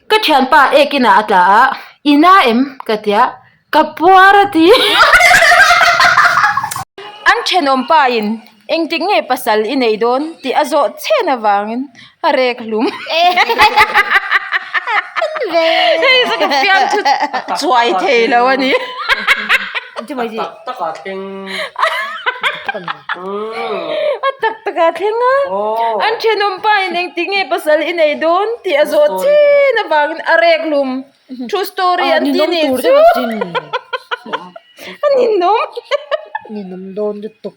Ka thianpa ek inah a tla a, i na em? ka ti a, ka puar a ti. An thenawm pa in engtik nge pasal i nei dawn tih a zawh chhen avangin a rek hlum. Hei chu ka fiamthu chuai thei lo a ni. A tak tak ah thleng a, an thenawm pa in engtik nge pasal i nei dawn tih a zawh chin avangin a rek hlum true story an ti nih chu a ninawm ninawm dawn lutuk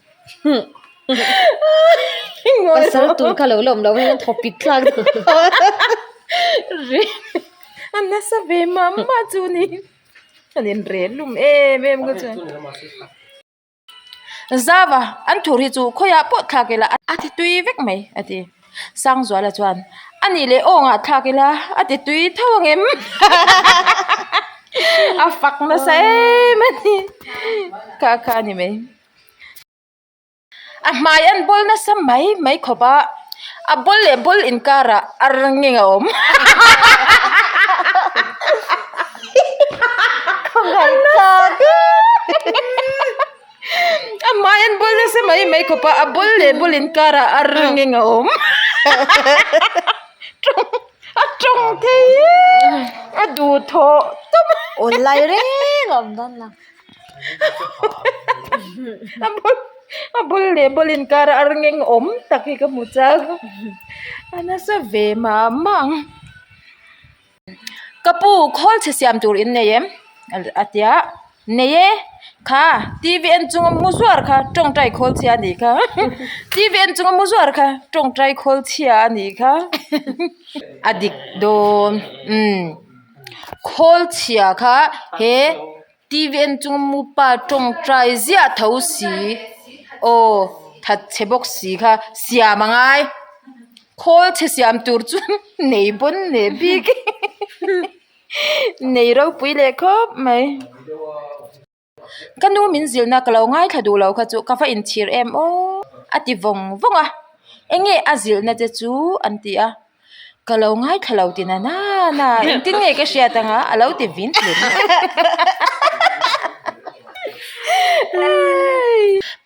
pasal tur kha lo la awm lo hian thawpik thlak a nasa ve mah mah chu ni a nin rel hlum em em ka chuan. Zava, an thur hi chu khawiah pawh thlak ila a ti tui vek mai a ti. Sangzuala chuan, A nih leh aw ngah thlak ila a ti tui tho ang em? A fak nasa em a ni. Kha kha a ni mai. A hmai an bawl nasa mai mai khawp a, a bawl leh bawl inkarah a rngeng a awm. A hmai an bawl nasa mai mai khawp a, a bawl leh bawl inkarah a rngeng a awm. A tawng thei a duhthawh tawp a. Awn lai reng a awm dawn lo. A bul a bul leh bul inkar a arngeng awm tak hi ka hmu chak a nasa ve mah mah ang ka pu khawl chhe siam tur in nei em a ti a nei e kha t v en chunga mu zuar kha tawngtai khawl chhia a nih kha t v en chunga mu zuar kha tawngtai khawl chhia a nih kha a dik dawn umm khawl chhia kha he. T v en chung mupa tawngtai ziah tho si aw that chhe bawk si kha siam a ngai khawl chhe siam tur chu nei pawn leh bik nei ropui leh khawp mai ka nu min zilhna ka lo ngaithla duh lo kha chu ka va inchhir em aw a ti vawng vawng a enge a zilhna te chu an ti a. Ka lo ngaithla lo ti na na na engtin nge ka hriat anga a lo ti vin hlun.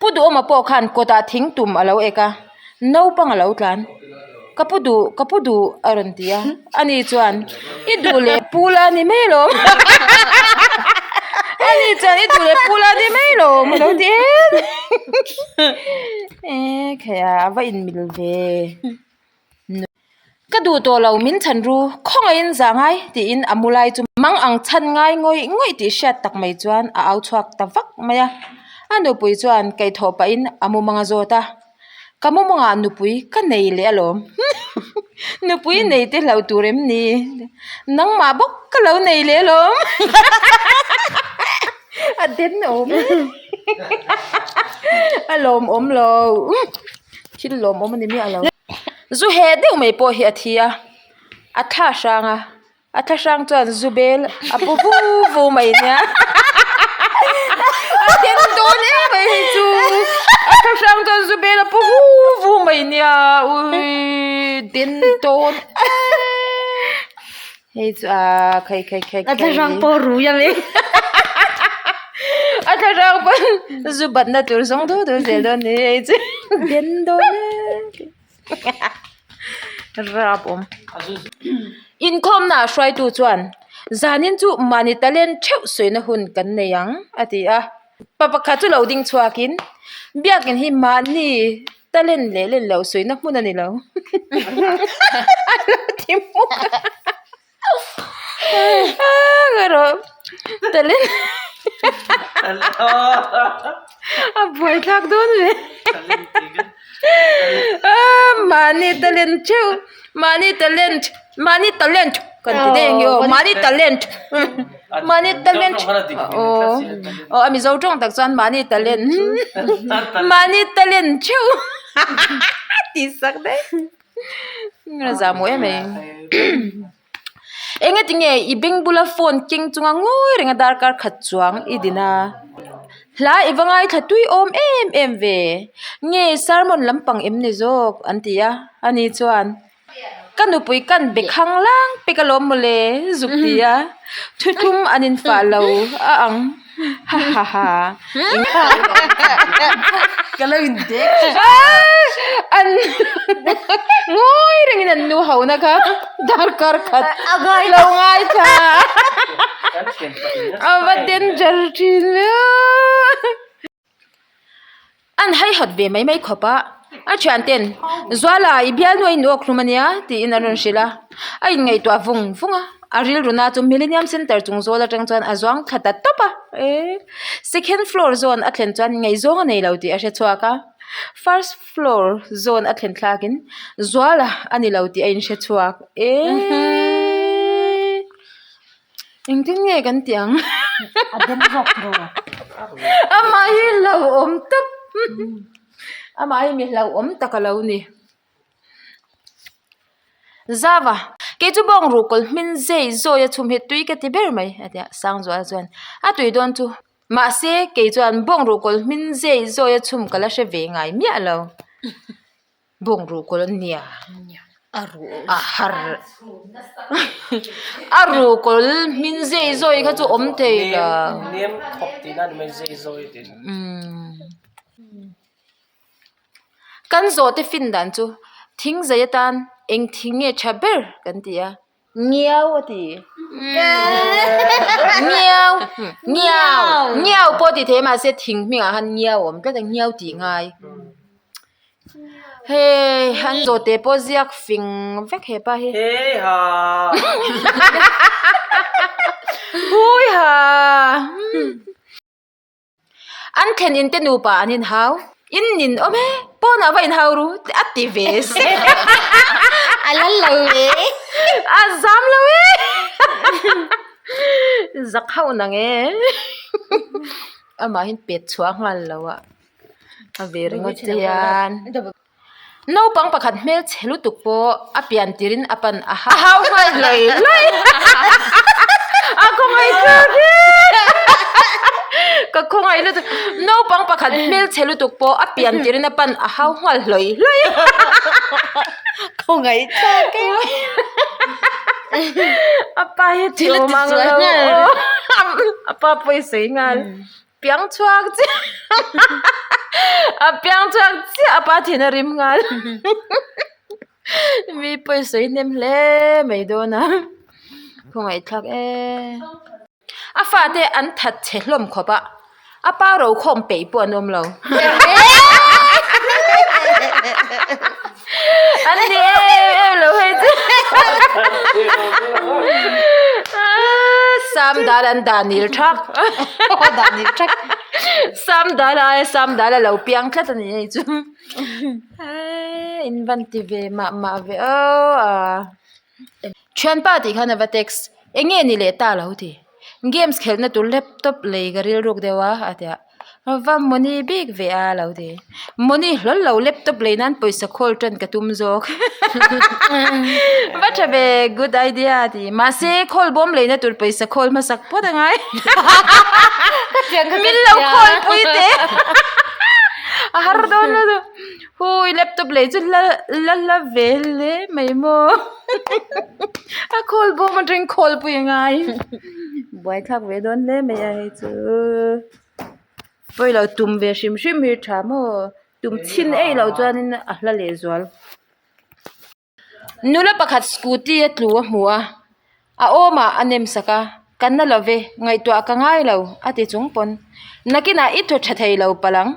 Pu Duhawma pawh khan kawtah thing tum a lo ek a, naupang a lo tlan. Ka pu duh, ka pu duh a rawn ti a, ani chuan i duh leh pu la ni mai alawm. Ani chuan i duh leh pu la ni mai alawm a lo ti em. E khaia a va inmil ve. Ka duh tawh lo min chhan ru, khawngaihin zah ngai tiin a mu lai chu mang ang chhan ngai ngawih ngawih tih hriat tak mai chuan a au chhuak ta vak mai a. A nupui chuan kaihthawh pahin a mumang a zawt a, Ka mumangah nupui ka nei leh alawm, nupui nei te hlauh tur em ni? Nangmah bawk ka lo nei leh alawm a den awm a lawmawm lo. Thil lawmawm a ni miah lo. Zu heh deuh mai pawh hi a thi a, a thla hrang a, a thla hrang chuan zu bel a pu vu vu mai nia. A then dawn em mai hei chu. A thla hrang chuan zu bel a pu vu vu mai nia ui den dawn em. Hei chu a khai khai khai A thla hrang pawh rui a mi. A thla hrang pawn zu batna tur zawng deuh deuh zel dawn ni hei chu den dawn e. Rap awm. Inkhawmna ah hruaitu chuan zanin chu mahni talent theuh sawina hun kan nei ang a ti a. Pa pakhat chu lo ding chhuakin biakin hi mahni Talent leh len loh sawina hmun a ni lo. A lo ti hmuk a. Ka rawh talent a buaithlak dawn ve. Mahni talent theuh mahni talent mahni talent kan ti daih ang hi aw mahni talent mahni talent aw aw a mizo tawng tak chuan mahni talent mahni talent theuh tih sak daih a zah mawi em mai eng ati nge i beng bula phone keng chunga ngawi renga darkar khat chuang i din a hla i va ngaithla tui awm em em ve nge sermon lampang em ni zawk an ti a ani chuan. Ka nupui kan be khang lang pek alawm mawle zuk ti a, thuthlum an infah lo a ang ha ha ha. Ka lo indek An ngawi rengin an nu ho na kha darkar khat lo ngaithla a va danger thin viau. An haihawt ve mai mai khawp a, a thianten Zuala i bialnu a inawk hlum ania tiin an rawn hrilh a, a inngaihtuah vung vung a, a rilru na chu Millennium Centre chung zawl atang chuan a zuang thla ta tawp a, eee second floor zawn a thlen chuan ngaihzawng a nei lo tih a hre chhuak a, first floor zawn a thlen thlakin Zuala a ni lo tih a inhre chhuak eee. Engtin nge kan tih ang? A dem zawk tiraw? Amah hi hlauhawm tawp. Amah hi mi hlauhawm tak a lo ni. Zava, kei chu bawng ruhkawl hmin zei zawi a chhum hi tui ka ti ber mai a ti a, Sangzuala chuan a tui dawn chu. Mahse, kei chuan bawng ruhkawl hmin zei zawi a chhum ka la hre ve ngai miah lo. Bawng ruhkawl an nia a ruh a har a ruhkawl hmin zei zawi kha chu awm thei lo nem thawk tihna a ni mai zei zawi tih umm kan zawhte fin dan chu thing zai atan eng thing nge tha ber kan ti a. Ngiau a ti. Ngiau. Ngiau. Ngiau pawh ti thei mahse thing hmingah khan ngiau a awm tlat a, ngiau tih ngai. Hei an zawhte pawh ziak fing vek he pa hi. Hei ha. Hui ha. An thlen in te nupa an inhau, in nin awm e, pawnah va inhau ru a ti ve se. A lal lo e. A zam lo e. Zak hauh nang e. Amahin pet chhuah nghal lo a, a ve ringawt che hian. Naupang pakhat hmel chhe lutuk pawh a pian tirin a pan a hau nghal hlei hlei a khawngaih thlak e ka khawngaih lutuk naupang pakhat hmel chhe lutuk pawh a pian tirin a pan a hau nghal hlei hlei khawngaih thlak e a pa hi thil awm ang lo a pa pawisa nghal. Piang chhuak chiah a piang chhuak chiah a pa thin a rim nghal mi pawisa hi hnem hle mai dawn a khawngaihthlak e a fate an that chhe hlawm khawp a a pa ro khawm peih pawh an awm lo an ni em em lo hei chu Sam dal an dah nil thak dah nil thak Sam dal aia Sam dal a lo piang tlat a ni hei chu in van ti ve mah mah ve aw a thianpa tih khan a va text eng nge ni leh ta lo ti games khelhna tur laptop lei ka rilruk deuh a a ti a. Va money bik ve a lo ti. Money hlawl lo laptop lei nan pawisa khawl tan ka tum zawk. Va tha ve good idea a ti. Mahse khawl bawm leina tur pawisa khawl hmasak phawt a ngai. Min lo khawl pui teh. A har dawn lo chu. Hui laptop lei chu la la la ve hle mai maw. A khawl bawm atangin khawl pui a ngai. Buaithlak ve dawn hle mai a hei chu. Pawi lo tum ve hrim hrim hi tha maw tum chhin eih loh chuanin a hla leh zual. Nula pakhat scooty a tlu a hmu a a awmah a nem sak a ka na lo ve ngaihtuah ka ngai lo a ti chung pawn nakinah i thaw tha thei lo palh ang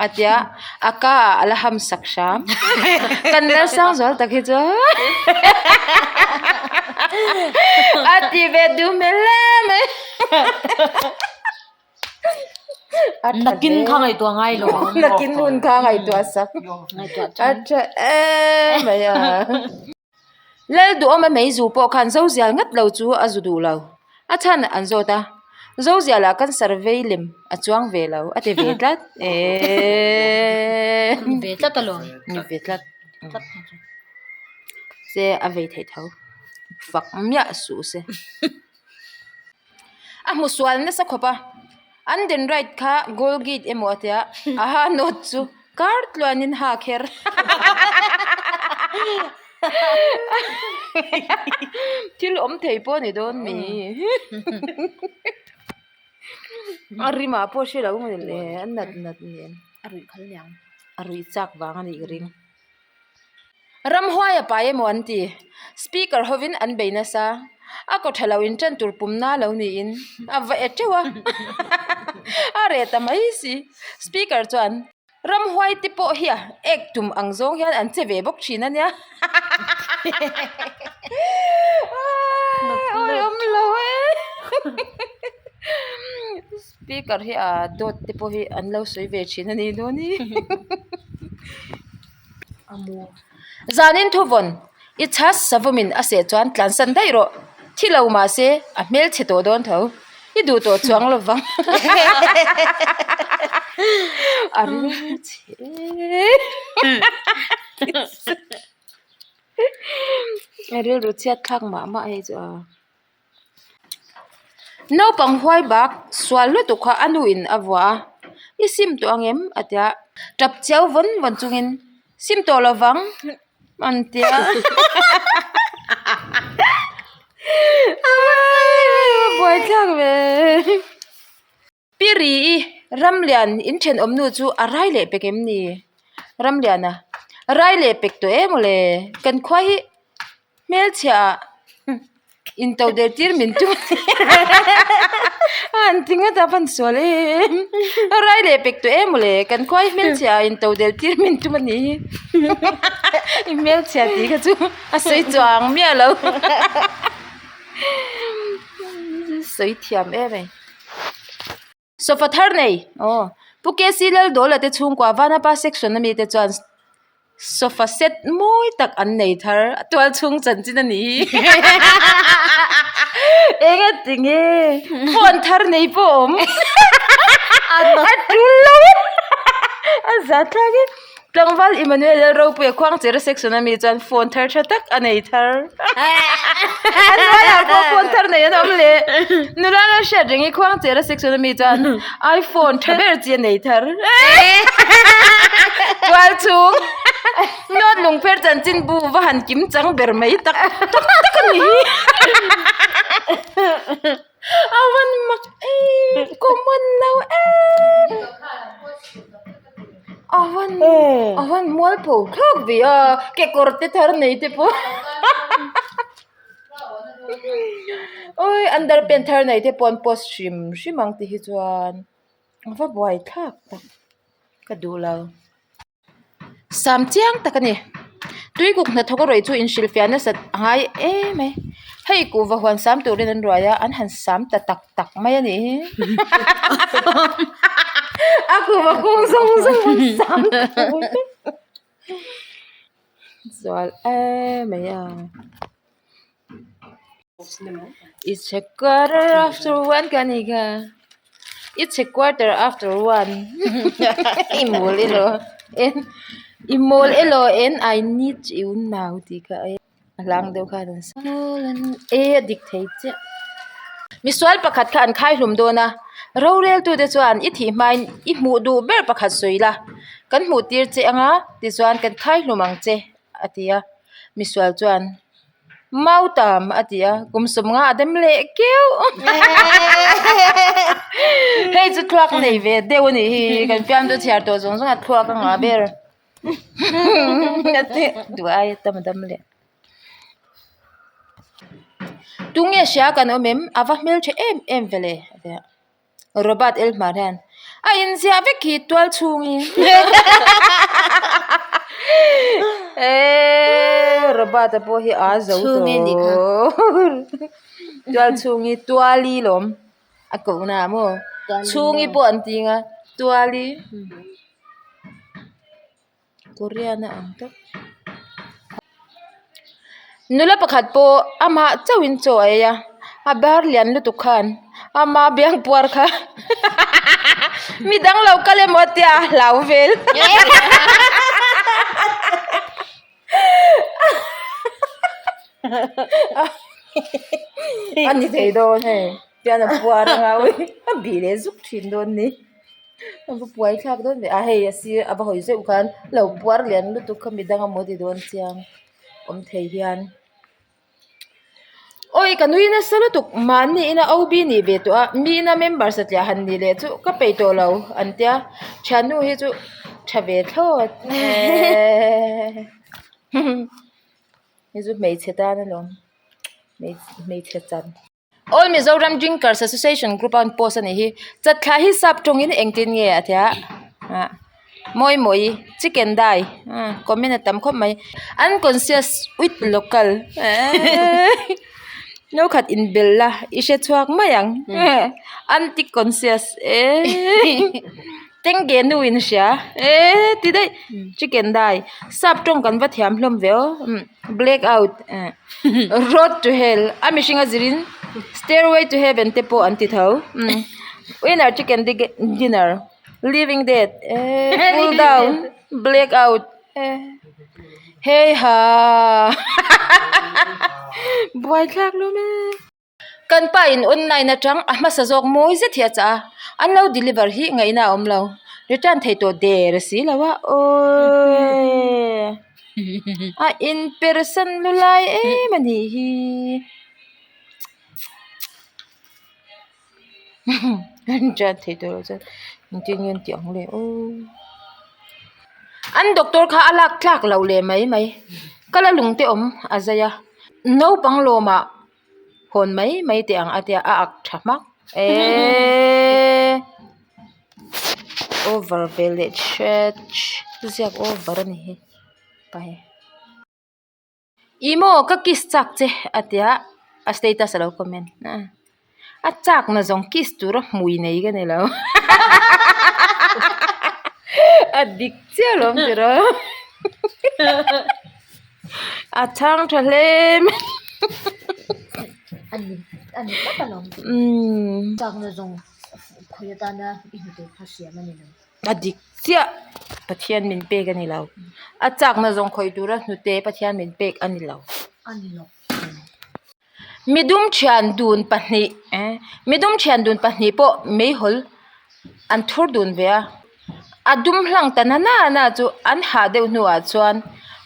a tia a ka ah a la ham sak hram kan ner sang zual tak hi chu a ti ve duh hmel hle mai. Nakin kha ngaihtuah ngai lo ang. Nakin hun kha ngaihtuah sak. A tha em mai a. Lal duhawm a mei zu pawh khan Zozial ngat lo chu a zu duh lo. A chhan an zawt a. Zozial ah cancer vei lem a chuang ve lo a ti ve tlat. Eeeee. Ni ve tlat alawm. Ni ve tlat. Se a vei theih tho. Fak miah suh se. A hmu sual nasa khawp a, an den right kha goal gate emaw a tia, a ha nawt chu kar tluanin ha kher. Thil awm thei pawh a ni dawn mi. A rimah pawh hre lo maw le a nat nat nen. A ruih khal niang. A ruih chak vang a nih ka ring. Ramhuai a pai emaw an ti. Speaker hovin an bei nasa. A kaw tha lo in tan tur pumna lo niin a va e teuh a. A reh ta mai si. Speaker chuan Ramhuai te pawh hi a ek tum ang zawng hian an che ve bawk thin a nia. Awi awm lo e. Speaker hi a dawt te pawh hi an lo sawi ve thin a ni dawn hi. Zanin thuvawn i chhas savawmin a seh chuan tlansan daih rawh. Thi lo mahse a hmel chhe tawh dawn tho. I duh tawh chuang lo vang. A rilru chhe A rilru chhiat thlak mah mah hei chu a. Naupang huai bak sual lutuk kha a nu in a vuah a, I sim tawh ang em? a ti a, tap chiau vawn vawn chungin sim tawh lo vang an ti a. Buaithlak ve. Pi Ri i Ramlian in thenawm nu chu a rai leh pek em ni? Ramliana, Rai leh pek tawh em awle? Kan khua hi hmelchhia ah in to der tir min tum a han ti ngawt a van sual em! Rai leh pek tawh em awle? Kan khua hi hmelchhia ah in to der tir min tum a ni hi i hmelchhia tih kha chu a sawi chuang miah lo sawi thiam em e. Sofa thar nei aw Pu KC Laldawla te chhungkua Vanapa section ami te chuan sofa set mawi tak an nei thar a tual chhung chanchin a ni hi eng a ti nge phone thar nei pawh a awm a tul lo a zah thlak e. Tlangval Emmanuel Lalropuia Khuangchera section ami chuan phone thar tha tak a nei thar. A hnuaiah pawh phone thar nei an awm leh. Nula la hriat reng i Khuangchera section ami chuan iPhone tha ber chi a nei thar. Tual chhung note lungpher chanchin bu va han kim chang ber mai tak tak tak a ni hi. A van mak em common lo em. A van a van mual pho thlawk ve a kekawr te thar nei te pawh awii underpant thar nei te pawh an post hrim hrim ang ti hi chuan a va buai thlak tak ka duh lo. Sam chiang tak a ni. Tuikuk hnathawk a rawih chu inhrilhfiah nasat a ngai em mai. Hei kuhva huan sam turin an ruai a, an han sam ta tak tak mai a nih hi. A kuhva kung zawng zawng an sam ta vek. Zual em mai a. It's a quarter after one ka ni kha. It's a quarter after one i mawl elaw en i mawl elaw en I need you now tih kha e a hlang deuh khan an sa e a dik thei chiah. Misual pakhat kha an khai hlum dawn a roreltute chuan i thih hmain i hmuh duh ber pakhat sawi la kan hmuh tir che anga tichuan kan khai hlum ang che a ti a misual chuan. Mautam a ti a, kum sawmnga a dem leh keuh. Hei chu thluak nei ve deuh a nih hi, kan fiam chu chhiar tawh zawng zawng a thluak a ngah ber. Duh ai a tam a dam leh. Tunge hria kan awm em? A va hmeltha em em ve le a ti a. Robert Elhmar hian a inziah vek hi tual chhungin eee Robert-a pawh hi a zo tawh tual chhungi tuali lawm a kohna ah maw chhungi pawh an ti ang a tuali Korean a ang tlat nula pakhat pawh amah chauhin chaw a ei a a bar lian lutuk khan ama biang puar kha midang lo kal emaw tia a hlau vel a ni thei dawn hei tian a puar anga a bih leh zuk thin dawn ni. A va puai thlak dawn ve a hei a sir a va hawi zeuh khan lo puar lian lutuk kha midang a maw ti dawn chiang. awm thei hian. Awi ka nui nasa lutuk mahni ina OB nih ve tawh a mi ina member satliah han nih leh chu ka peih tawh lo an tia thiannu hi chu tha ve thlawt eeeee hei chu hmeichhe tan alawm hmeichhe chan. All Mizoram Drinkers Association group a an post a nih hi chatthla hi sap tawngin engtin nge a tia ah mawi mawi chicken dai ah comment a tam khawp mai unconscious with local eeii no khat inbel la i hre chhuak mai ang anti conscious eeii tengge nu in hria eeii ti daih chicken dai sap tawng kan va thiam hlawm ve aw. Black out road to hell a mihring a zirin stairway to heaven te pawh an ti tho winner chicken dinner living dead pull down black out heiha buaithlak lawm e. Kan pa in online atang a hmasa zawk mawi zet hi a chah a, an lo deliver hi ngaihna a awm lo, return thei tawh der si lo a awii a in persan lu lai em a nih hi return thei tawh lo chuan engtin nge an tih ang le aw an doctor kha a lak tlak loh leh mai mai ka la lung te awm a zai a naupang lawmah. Hawn mai mai teh ang a tia a ak tha hmak eeeee over ve leh hret ziak over a ni hi pai ih maw ka kiss chak che a tia a status a lo comment a chak na zawng kiss tura hmui nei ka ni lo a dik chiah alawm tiraw. A chhang tha hle mai A ni a ni tlat alawm umm chakna zawng khawi atana i hnute kha siam a ni lo. A dik chiah Pathian min pek a ni lo a chakna zawng khawi tura hnute Pathian min pek a ni lo. A ni lo. Midum thian dun pahnih eh midum thian dun pahnih pawh meihawl an thur dun ve a a dum hlang ta na na na chu an hah deuh hnuah chuan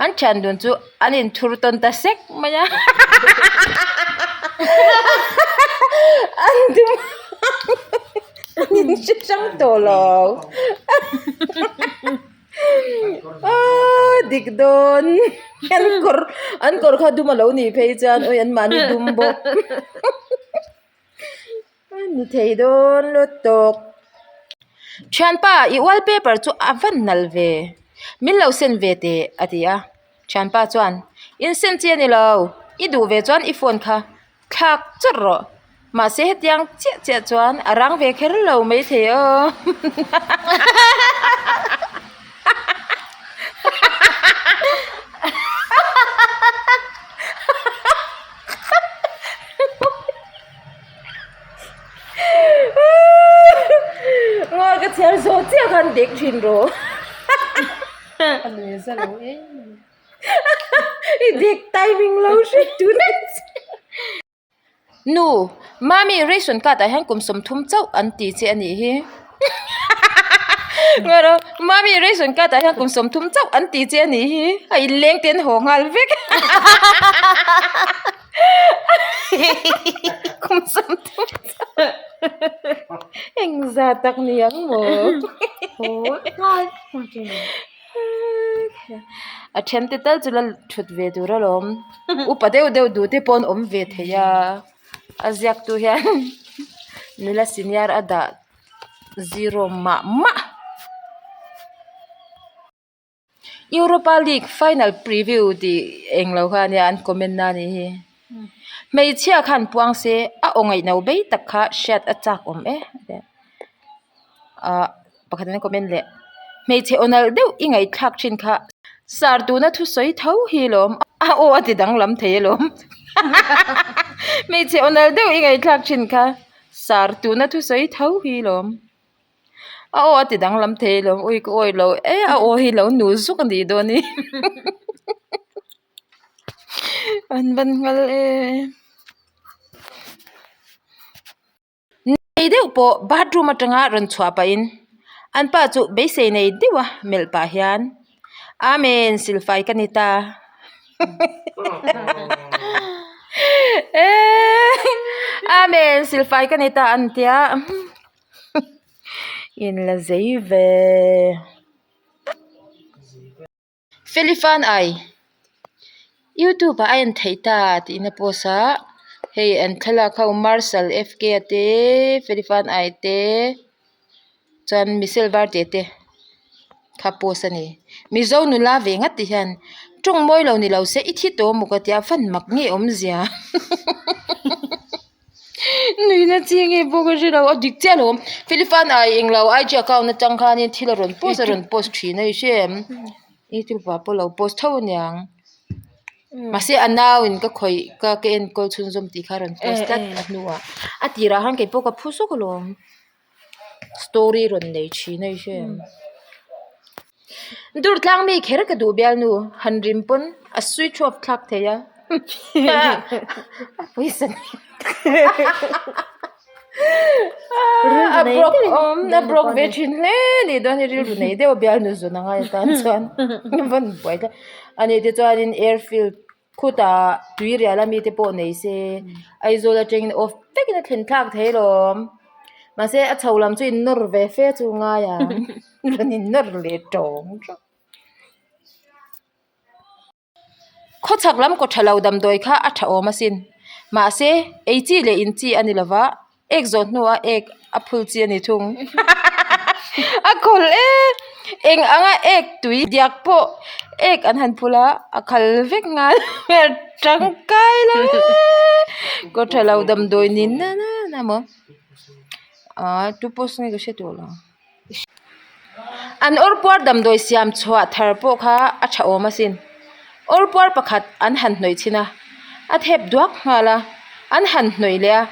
an thian dun chu an inthur tawn ta sek mai a an dum an inhre hrang tawh lo. Aaa dik dawn an kawr an kawr kha dum a lo nih phei chuan awi an mahni dum bawk a ni thei dawn lutuk thianpa i wallpaper chu a van nal ve min lo send ve teh a ti a thianpa chuan in send chi a ni lo i duh ve chuan i phone kha. Thlak chawrh rawh. Mahse hetiang chiah chiah chuan a rang ve kher lo maithei aw. Ngawi ka chhiar zawh chiah khan dek thin rawh. A nui za lo em a ni. I dik timing lo hre tun a che. Nu, Mami ration card ah hian kum 30 chauh an ti che a nih hi. Ngaw Mami ration card ah hian kum 30 chauh an ti che a nih hi. A inleng te an haw nghal vek. Kum 30 chauh. Engzah tak ni ang maw? Haw nghal. A then te tal chu la thut ve tur alawm upa deuh deuh duh te pawh an awm ve thei a a ziak tu hian nula senior a dah zero mah mah Europa League final preview tih englo kha ania an comment na anih hi hmeichhia khan puang se a aw ngaihno bei tak kha hriat a chak awm e ah. Pakhat in a comment leh hmeichhe aw nalh deuh i ngaihthlak thin kha sar tuna thusawi tho hi lawm a aw a ti danglam thei alawm hmeichhe aw nalh deuh i ngaihthlak thin kha sar tuna thusawi tho hi lawm a aw a ti danglam thei alawm ui ka awi lo e a aw hi lo nu zuk a nih dawn hi an van nghal e. Nei deuh pawh bathroom atanga rawn chhuah pahin an pa chu beisei nei deuha melh pah hian Amen silfai ka ni ta. Amen silfai ka nei ta an tia in la zei ve. Felifan ai youtube ah a en theih ta tihna post a hei an thlalak ho marshal F K a te felifan ai te chuan michelle varte te kha post a ni mizo nula ve ngat ti hian tawng mawi lo ni lo se i thi tawh maw ka tia fan mak nge awmzia Nuihna chi nge pawh ka hre lo a dik chiah lo Philip-a'n ai englo IG account atang khanin thil a rawn post a rawn post thin a i hre em youtube ah pawh a lo post tho aniang mahse a nau in ka khawih ka ka enkawl chhunzawm tih kha a rawn post tlat a hnuah a tirah khan keipawh ka phu zawk alawm. Story rawn nei thin a i hre em dur tlang mi kher ka duh bialnu han rim pawn a switch off thlak thei a a pawisa a broke awm a broke ve thin hle a nih dawn hi rilru nei deuh a bialnu zun angai atan chuan van buai thlak ani te chuanin airfield Khutah tui rial a mite pawh nei se Aizawl atangin off vekin a thlen thlak thei alawm mahse a chho lam chu in nawr ve fe chu ngai ang rawn in nawr leh tawng tawng. Khawchhak lam kaw tha lo damdawi kha a tha awm asin mahse ei chi leh in chi a ni lova. Ek zawh hnuah ek a phul chi a ni thung. A khawlh e! Eng anga ek tui diak pawh ek an han phul a, a khal vek nghal tangkai lo e! Kaw tha lo damdawi nin na na na maw? Aaa tu post nge ka hre tawh lo. An awrpuar damdawi siam chhuah thar pawh kha a tha awm asin. Awrpuar pakhat an han hnawih chhin a, a thep duak nghal a, an han hnawih leh a.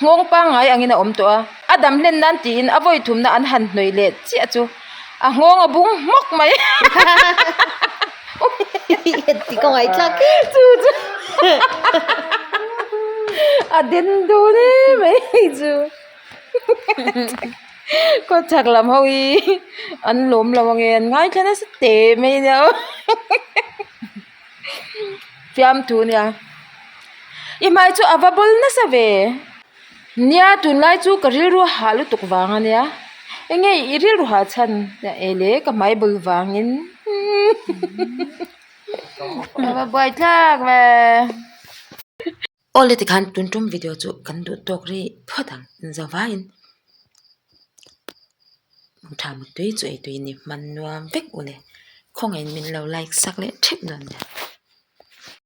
Nghawng pangngai angin a awm tawh a, a dam hlen nan tiin a vawi thumna an han hnawih leh chiah chu a nghawng a bung hmawk mai. Chu chu a den dun em mai chu. Kawchhak lam ho hi an lawm lo ange an ngaithla nasa teh mai ania aw fiamthu ania i hmai chu a va bawl nasa ve nia tunlai chu ka rilru a hah lutuk vang ania enge i rilru hah chhan eh le ka hmai bawl vangin a va buaithlak ve. Awle tikhan tun tum video chu kan duh tawk rih phawt ang zavaiin tha mutui chu eitui ni hman nuam vek ule khawngaihin min lo like sak leh theuh dawn nia.